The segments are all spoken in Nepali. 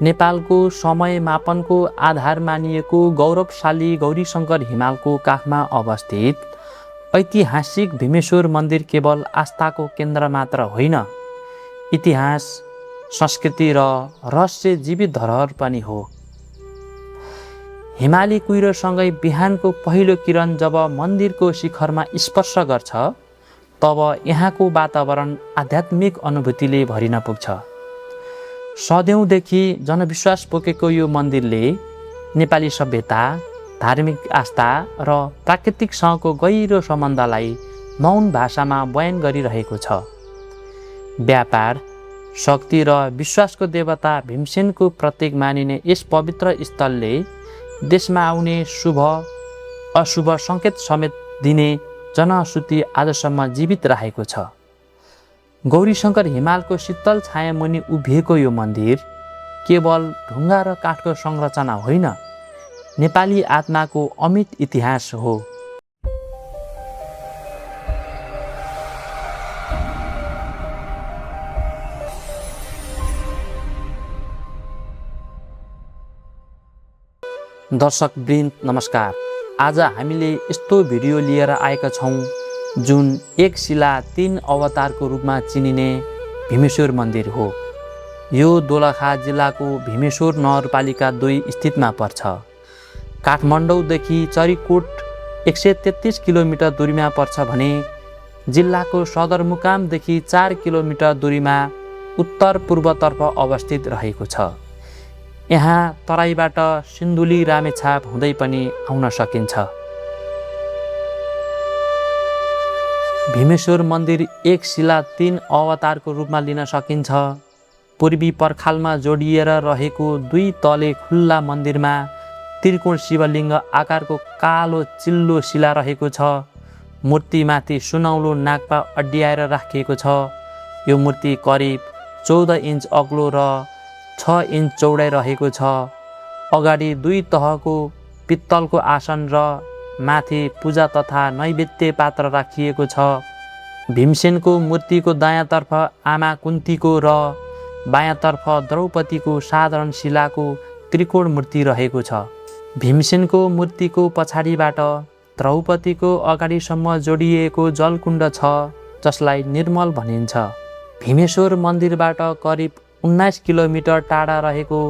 नेपालको समय मापनको आधार मानिएको गौरवशाली गौरीशङ्कर हिमालको काखमा अवस्थित ऐतिहासिक भीमेश्वर मन्दिर केवल आस्थाको केन्द्र मात्र होइन, इतिहास, संस्कृति र रहस्य जीवित धरोहर पनि हो। हिमाली कुहिरोसँगै बिहानको पहिलो किरण जब मन्दिरको शिखरमा स्पर्श गर्छ, तब यहाँको वातावरण आध्यात्मिक अनुभूतिले भरिन पुग्छ। सदैवदेखि जनविश्वास बोकेको यो मन्दिरले नेपाली सभ्यता, धार्मिक आस्था र प्राकृतिकसँगको गहिरो सम्बन्धलाई मौन भाषामा बयान गरिरहेको छ। व्यापार, शक्ति र विश्वासको देवता भीमसेनको प्रतीक मानिने यस पवित्र स्थलले देशमा आउने शुभ अशुभ सङ्केत समेत दिने जनश्रुति आजसम्म जीवित रहेको छ। गौरीशङ्कर हिमालको शीतल छाया मुनि उभिएको यो मन्दिर केवल ढुङ्गा र काठको संरचना होइन, नेपाली आत्माको अमिट इतिहास हो। दर्शकवृन्द नमस्कार। आज हामीले यस्तो भिडियो लिएर आएका छौँ जुन एक शिला 3 अवतारको रूपमा चिनिने भीमेश्वर मन्दिर हो। यो दोलखा जिल्लाको भीमेश्वर नगरपालिका 2 स्थितमा पर्छ। काठमाडौँदेखि चरीकोट 133 किलोमिटर दूरीमा पर्छ भने जिल्लाको सदरमुकामदेखि 4 किलोमिटर दूरीमा उत्तर पूर्वतर्फ अवस्थित रहेको छ। यहाँ तराईबाट सिन्धुली रामेछाप हुँदै पनि आउन सकिन्छ। भीमेश्वर मन्दिर एक शिला 3 अवतारको रूपमा लिन सकिन्छ। पूर्वी पर्खालमा जोडिएर रहेको 2 तले खुल्ला मन्दिरमा त्रिकोण शिवलिङ्ग आकारको कालो चिल्लो शिला रहेको छ। मूर्तिमाथि सुनौलो नागपा अड्याएर राखिएको छ। यो मूर्ति करिब 14 इन्च अग्लो र 6 इन्च चौडाइ रहेको छ। अगाडि 2 तहको पित्तलको आसन र माथि पूजा तथा नैवेद्य पात्र राखिएको छ। भीमसेनको मूर्तिको दायाँतर्फ आमा कुन्तीको र बायाँतर्फ द्रौपदीको साधारण शिलाको त्रिकोण मूर्ति रहेको छ। भीमसेनको मूर्तिको पछाडिबाट द्रौपदीको अगाडिसम्म जोडिएको जलकुण्ड छ, जसलाई निर्मल भनिन्छ। भीमेश्वर मन्दिरबाट करिब 19 किलोमिटर टाढा रहेको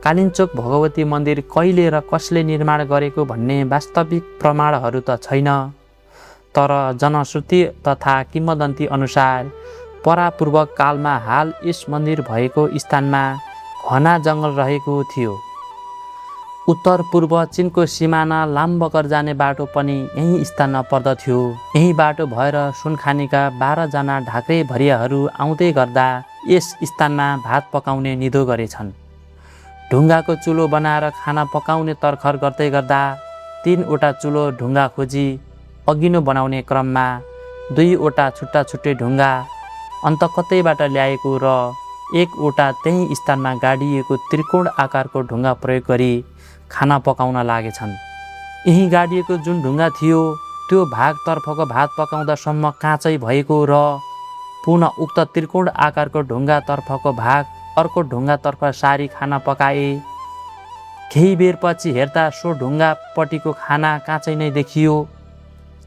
कालिन्चोक भगवती मन्दिर कहिले र कसले निर्माण गरेको भन्ने वास्तविक प्रमाणहरू त छैन, तर जनश्रुति तथा किंवदन्ती अनुसार परापूर्व कालमा हाल यस मन्दिर भएको स्थानमा घना जङ्गल रहेको थियो। उत्तर पूर्व चीनको सिमाना लामबगर जाने बाटो पनि यही स्थानमा पर्दथ्यो। यही बाटो भएर सुनखानीका 12 जना ढाक्रे भरियाहरू आउँदै गर्दा यस स्थानमा भात पकाउने निधो गरेछन्। ढुङ्गाको चुलो बनाएर खाना पकाउने तरखर गर्दै गर्दा 3वटा चुलो ढुङ्गा खोजी अघिनो बनाउने क्रममा 2वटा छुट्टा छुट्टै ढुङ्गा अन्त कतैबाट ल्याएको र 1वटा त्यही स्थानमा गाडिएको त्रिकोण आकारको ढुङ्गा प्रयोग गरी खाना पकाउन लागेछन्। यही गाडिएको जुन ढुङ्गा थियो त्यो भागतर्फको भात पकाउँदासम्म काँचै भएको र पुनः उक्त त्रिकोण आकारको ढुङ्गातर्फको भाग अर्को ढुङ्गातर्फ सारी खाना पकाए। केही बेरपछि हेर्दा सो ढुङ्गापट्टिको खाना काँचै नै देखियो।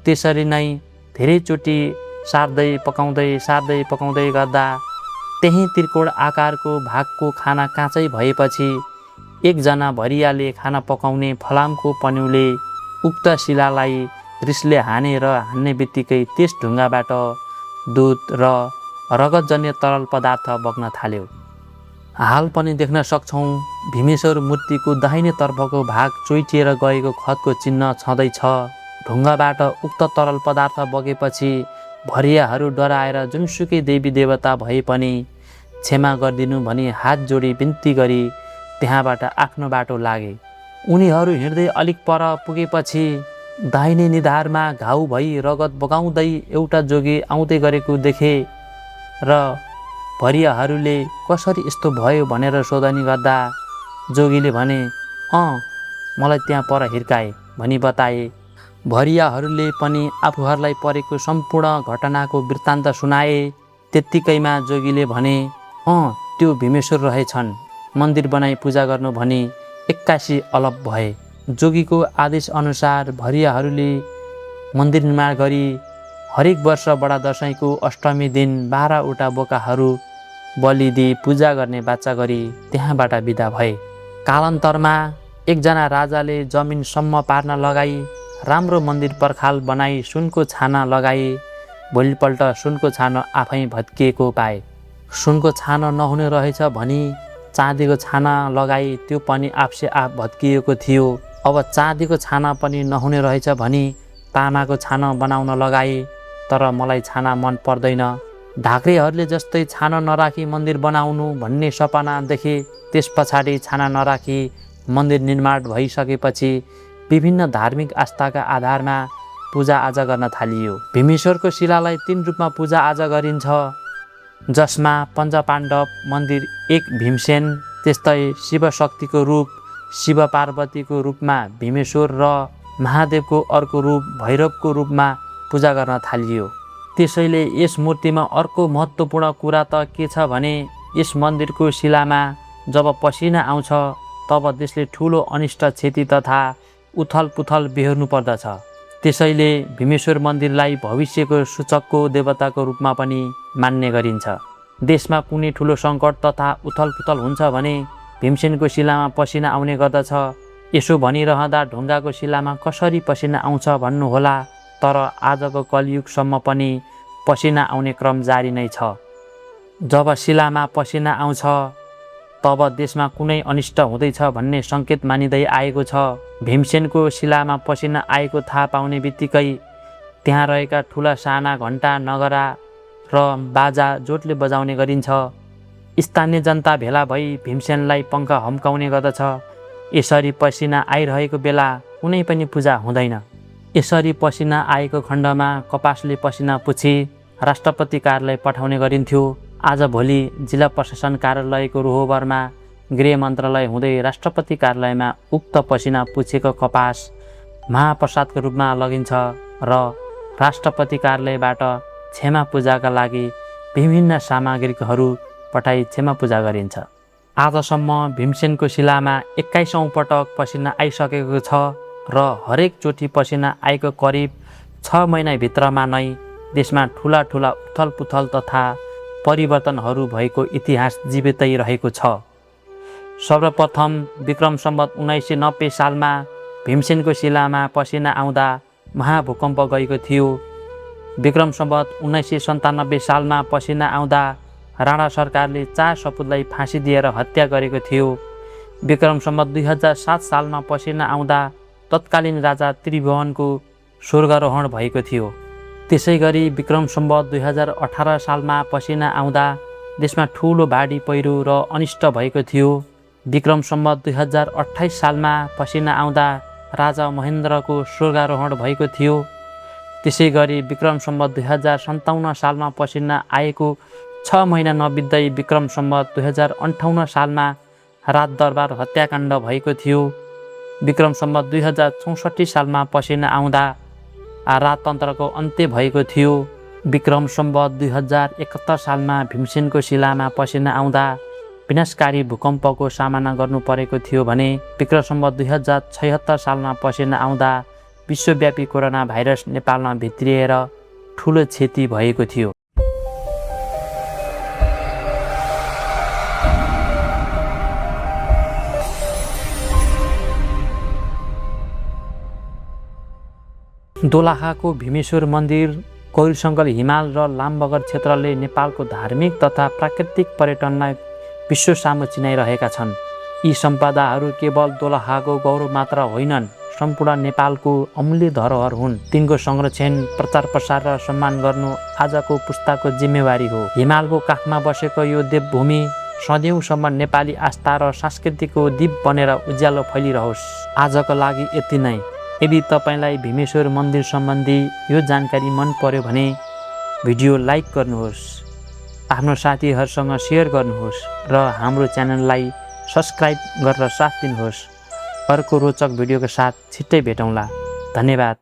त्यसरी नै धेरैचोटि सार्दै पकाउँदै गर्दा त्यही त्रिकोण आकारको भागको खाना काँचै भएपछि एकजना भरियाले खाना पकाउने फलामको पन्युले उक्त शिलालाई रिसले हान्ने बित्तिकै त्यस ढुङ्गाबाट दुध र रगतजन्य तरल पदार्थ बग्न थाल्यो। हाल पनि देख्न सक्छौँ भीमेश्वर मूर्तिको दाहिने तर्फको भाग चोइटिएर गएको खतको चिन्ह छँदैछ। ढुङ्गाबाट उक्त तरल पदार्थ बगेपछि भरियाहरू डराएर जुनसुकै देवी देवता भए पनि क्षमा गरिदिनु भनी हात जोडी बिन्ती गरी त्यहाँबाट आफ्नो बाटो लागे। उनीहरू हिँड्दै अलिक पर पुगेपछि दाहिने निधारमा घाउ भई रगत बगाउँदै एउटा जोगी आउँदै गरेको देखे र भरियाहरूले कसरी यस्तो भयो भनेर सोधनी गर्दा जोगीले भने, मलाई त्यहाँ पर हिर्काए भनी बताए। भरियाहरूले पनि आफूहरूलाई परेको सम्पूर्ण घटनाको वृत्तान्त सुनाए। त्यत्तिकैमा जोगीले भने, त्यो भीमेश्वर रहेछन्, मन्दिर बनाई पूजा गर्नु भनी 81 अलप भए। जोगीको आदेश अनुसार भरियाहरूले मन्दिर निर्माण गरी हरेक वर्ष बडा दशैँको अष्टमी दिन 12वटा बोकाहरू बलि दिई पूजा गर्ने बाचा गरी त्यहाँबाट बिदा भए। कालान्तरमा एकजना राजाले जमिन सम्म पार्न लगाई राम्रो मन्दिर पर्खाल बनाई सुनको छाना लगाई। भोलिपल्ट सुनको छानो आफै भत्किएको पाए। सुनको छानो नहुने रहेछ भनी चाँदीको छाना लगाई, त्यो पनि आफसे आफ भत्किएको थियो। अब चाँदीको छाना पनि नहुने रहेछ भनी तामाको छानो बनाउन लगाए, तर मलाई छाना मन पर्दैन। ढाक्रेहरूले जस्तै छानो नराखी मन्दिर बनाउनु भन्ने सपना देखे। त्यस पछाडि छाना नराखी मन्दिर निर्माण भइसकेपछि विभिन्न धार्मिक आस्थाका आधारमा पूजाआजा गर्न थालियो। भीमेश्वरको शिलालाई 3 रूपमा पूजाआजा गरिन्छ, जसमा पञ्चपाण्डव मन्दिर एक भीमसेन, त्यस्तै शिवशक्तिको रूप शिव पार्वतीको रूपमा भीमेश्वर र महादेवको अर्को रूप भैरवको रूपमा पूजा गर्न थालियो। त्यसैले यस मूर्तिमा अर्को महत्त्वपूर्ण कुरा त के छ भने यस मन्दिरको शिलामा जब पसिना आउँछ तब त्यसले ठुलो अनिष्ट क्षति तथा उथलपुथल बेहोर्नु पर्दछ। त्यसैले भीमेश्वर मन्दिरलाई भविष्यको सूचकको देवताको रूपमा पनि मान्ने गरिन्छ। देशमा कुनै ठुलो सङ्कट तथा उथलपुथल हुन्छ भने भीमसेनको शिलामा पसिना आउने गर्दछ। यसो भनिरहँदा ढुङ्गाको शिलामा कसरी पसिना आउँछ भन्नुहोला, तर आजको कलियुगसम्म पनि पसिना आउने क्रम जारी नै छ। जब शिलामा पसिना आउँछ तब देशमा कुनै अनिष्ट हुँदैछ भन्ने सङ्केत मानिँदै आएको छ। भीमसेनको शिलामा पसिना आएको थाहा पाउने बित्तिकै त्यहाँ रहेका ठुला साना घण्टा, नगरा र बाजा जोडले बजाउने गरिन्छ। स्थानीय जनता भेला भई भीमसेनलाई पङ्ख हम्काउने गर्दछ। यसरी पसिना आइरहेको बेला कुनै पनि पूजा हुँदैन। यसरी पसिना आएको खण्डमा कपासले पसिना पुछी राष्ट्रपति कार्यालय पठाउने गरिन्थ्यो। आजभोलि जिल्ला प्रशासन कार्यालयको रोहबरमा गृह मन्त्रालय हुँदै राष्ट्रपति कार्यालयमा उक्त पसिना पुछेको कपास महाप्रसादको रूपमा लगिन्छ र राष्ट्रपति कार्यालयबाट क्षमा पूजाका लागि विभिन्न सामग्रीहरू पठाई क्षमा पूजा गरिन्छ। आजसम्म भीमसेनको शिलामा 21औं पटक पसिना आइसकेको छ र हरेक चोटि पसिना आएको करिब 6 महिनाभित्रमा नै देशमा ठुला ठुला उथलपुथल तथा परिवर्तनहरू भएको इतिहास जीवितै रहेको छ। सर्वप्रथम विक्रम सम्वत 1990 सालमा भीमसेनको शिलामा पसिना आउँदा महाभूकम्प गएको थियो। विक्रम सम्वत 1997 सालमा पसिना आउँदा राणा सरकारले 4 सपुतलाई फाँसी दिएर हत्या गरेको थियो। विक्रम सम्वत 2007 सालमा पसिना आउँदा तत्कालीन राजा त्रिभुवनको स्वर्गारोहण भएको थियो। त्यसै गरी विक्रम सम्वत 2018 सालमा पसिना आउँदा देशमा ठुलो बाढी पहिरो र अनिष्ट भएको थियो। विक्रम सम्वत 2028 सालमा पसिना आउँदा राजा महेन्द्रको स्वर्गारोहण भएको थियो। त्यसै गरी विक्रम सम्वत 2057 सालमा पसिना आएको 6 महिना नबित्दै विक्रम सम्वत 2058 सालमा राजदरबार हत्याकाण्ड भएको थियो। विक्रम सम्वत 2064 सालमा पसिना आउँदा राजतन्त्रको अन्त्य भएको थियो। विक्रम सम्वत 2071 सालमा भीमसेनको शिलामा पसिना आउँदा विनाशकारी भूकम्पको सामना गर्नु परेको थियो भने विक्रम सम्वत 2076 सालमा पसिना आउँदा विश्वव्यापी कोरोना भाइरस नेपालमा भित्रिएर ठुलो क्षति भएको थियो। दोलखाको भीमेश्वर मन्दिर, गौरीशङ्कर हिमाल र लामबगर क्षेत्रले नेपालको धार्मिक तथा प्राकृतिक पर्यटनलाई विश्व सामु चिनाइरहेका छन्। यी सम्पदाहरू केवल दोलखाको गौरव मात्र होइनन्, सम्पूर्ण नेपालको अमूल्य धरोहर हुन्। तिनको संरक्षण, प्रचार प्रसार र सम्मान गर्नु आजको पुस्ताको जिम्मेवारी हो। हिमालको काखमा बसेको यो देवभूमि सदैवसम्म नेपाली आस्था र संस्कृतिको दीप बनेर उज्यालो फैलिरहोस्। आजको लागि यति नै। यदि तपाईलाई भीमेश्वर मन्दिर सम्बन्धी यो जानकारी मन पर्यो भने भिडियो लाइक गर्नुहोस्, आफ्नो साथीहरूसँग सेयर गर्नुहोस् र हाम्रो च्यानललाई सब्स्क्राइब गरेर साथ दिनुहोस्। अर्को रोचक भिडियोको साथ छिट्टै भेटौँला। धन्यवाद।